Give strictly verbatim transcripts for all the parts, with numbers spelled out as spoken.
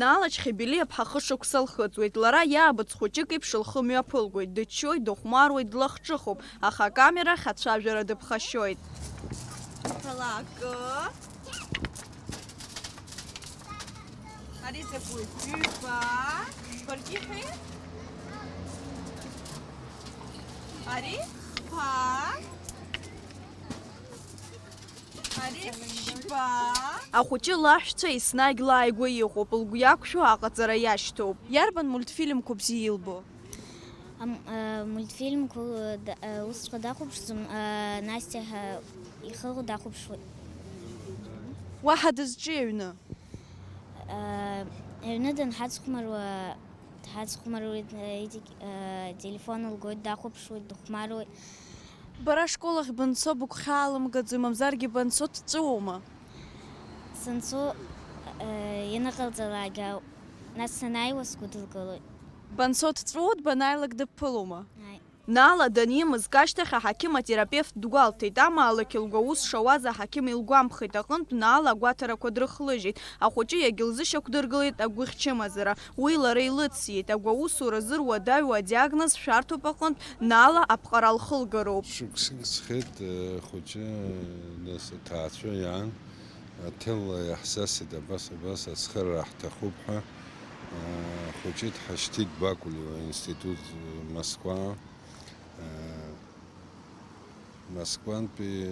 Наала Чхибелиаԥҳа хышықәса лхыҵуеит. Лара иаабыц хәыҷык еиԥш лхы мҩаԥылгоит, дыччоит, дыхәмаруеит, длахҿыхуп, аха акамера ахь ацәажәара дыԥхашьоит. Ҳәалакы. Ари закәи? Ҩба. Баргьы иҳәеи? Ари хԥа. Ари ԥшьба. Ахәыҷы лаҳәшьцәа еснагь лааигәа иҟоуп, лгәы иақәшәо аҟаҵара иашьҭоуп. Иарбан мультфильмқәа бзиа илбо? Ам, э, мультфильмқәа, э, д-, э, усҵәҟьа дахәаԥшӡом, э, Настя ҳәа ихы дахәаԥшуеит. Уаҳа дызҿи аҩны? Э, аҩны данҳацхәмаруа, дҳацхәмаруеит, э, итик-, э, телефон лгоит, дахәаԥшуеит, дыхәмаруеит. Бара ашкол ахь банцо быгәхьаалымгаӡои, мамзаргьы банцо дҵәыуоума? Санцо, э, ианыҟалҵалак ауп, нас санааиуа сгәыдылкылоит. Банцо дҵәуоит, банааилак дыбԥылома? Ааи. Наала данимызк ашьҭахь аҳақьым-атерапевт дгәалҭеит, амаалықь лгәы аус шауаз аҳақьым илгәамԥхеит аҟынтә, Наала агәаҭарақәа дрыхлыжьит. Ахәыҷы иагьылзышьақәдыргылеит агәыхьчымазара. Уи лара илыциеит, агәы аусуразы руадаҩу адиагноз шәарҭоуп аҟынтә, Наала аԥҟара лхылгароуп. Шықәсык ҵхеит, э, хәыҷы, э, нас аҭаацәа иаан, аҭел иаҳзасит, абас, абас ацхыраара ҳҭахуп ҳәа, э, ахәыҷы дҳашьҭит Бакулева институт, э, Москва, э, Москвантәи,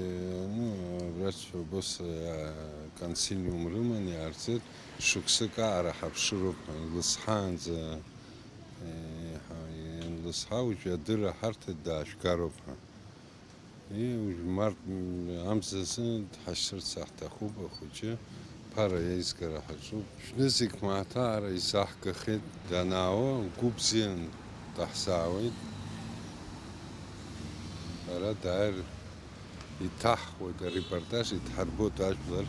ну, абраҵәҟьа убас, э, консилиум рыман иаарҵеит, шықәсык аҟара ҳаԥшыроуп ҳәа, илызҳаанӡа, э, ҳа-, ианлызҳа, уажәы адырра ҳарҭеит, даажәгароуп ҳәа. И, уажә март, м, амзазы дҳашьҭырц ҳҭахуп, ахәыҷы. Ԥара еизгара ҳаҿуп. Шәнызқь мааҭ аара изаҳгахеит, данаауа, лгәы бзиан даҳзаауеит. Ара дааир иҭаҳхуеит арепортаж, идҳарбоит ажәлар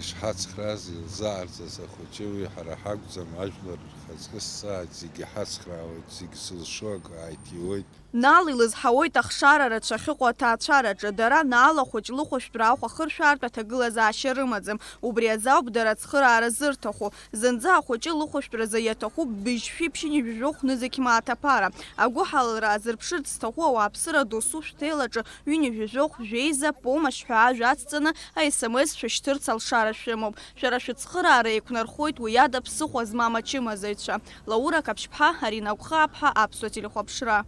ишҳацхрааз, илзааирҵаз ахәыҷы, уи ҳара ҳакәӡам, ажәлар рхаҵкы сзааит, зегьы ҳацхраауеит, зегь зылшо акы ааиҭиуеит. Наала илызҳауеит ахшара рацәа ахьыҟоу аҭаацәараҿы. Дара Наала хәыҷ лыхәышәтәра ахә ахыршәаартә аҭагылазаашьа рымаӡам. Убри азы ауп дара ацхыраара зырҭаху. Зынӡа ахәыҷы лыхәышәтәразы иаҭахуп быжьшәи ԥшьынҩажәи жәохә нызқь мааҭ аԥара. Агәыҳалалра аазырԥшырц зҭаху ауааԥсыра досу шәҭел аҿы ҩынҩажәи жәохә жәеиза помощь ҳәа ажәа ацҵаны, СМС шәышьҭырц алшара шәымоуп. Шәара шәыцхыраара еиқәнархоит уи ада ԥсыхәа змам ачымазаҩцәа. Лаура Қаԥшьԥҳа, Арина Гәхааԥҳа, Аԥсуа телехәаԥшра.